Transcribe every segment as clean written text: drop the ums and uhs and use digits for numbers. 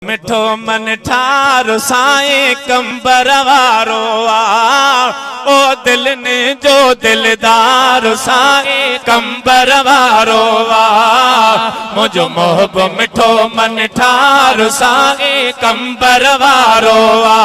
मिठो मन ठार साईं कंबर वारो आ, ओ दिल ने जो दिलदार साईं कंबर वारो आ। मुझो मोहब मिठो मन ठार साईं कंबर वारो आ,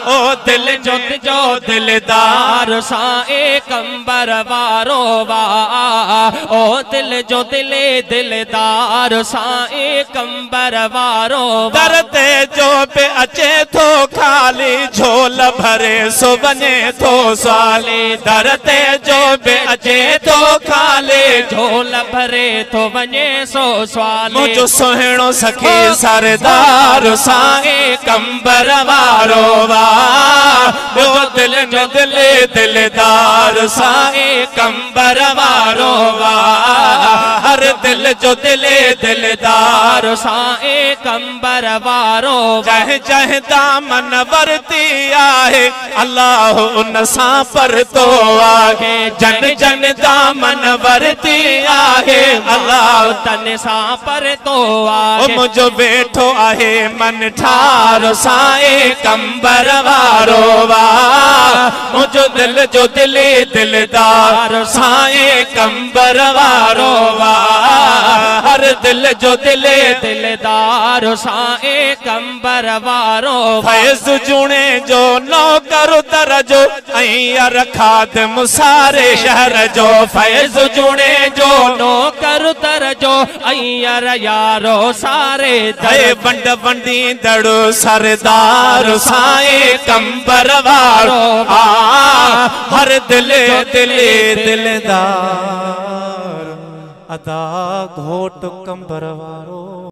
ओ दिल जो दिलदार साईं कंबर वारो आ, ओ दिल जो दिले दिलदार साईं कंबर वारो। दर ते जो पे अचे थो खाली झोल भरे सो वञे थो साली, दर ते जो पे अचे थो खाली झोल भरे थो वञे सो स्वाली। मुंहिंजो सुहिणो सखी सरदार साईं कंबर वारो आ, ॿियो दिल जो दिले दिलदार साईं कंबर वारो आ, हर दिल जो दिले दिलदार साईं कंबर वारो। चाहे चाहे दामन वरती आहे अल्लाह उन सां परतो आहे, जन जन दामन वरती आहे अल्लाह तन सां परतो आहे। मुंहिंजो वेठो आहे मन ठार साईं कंबर वारो आ, मुंहिंजो दिल जो दिले दिलदार साईं कंबर वारो आ, हर दिल जो दिले दिलदार साईं कंबर वारो। फैज़ जुणे जो नौकर दर जो ऐं खादम सारे शहर जो, फैज़ जुणे जो नौकर दर जो ऐं यारो सारे दर। वंड वंडींदड़ सरदार साईं कंबर वारो आ, हर दिल दिले दिलदार अदा घोट कंबर वारो।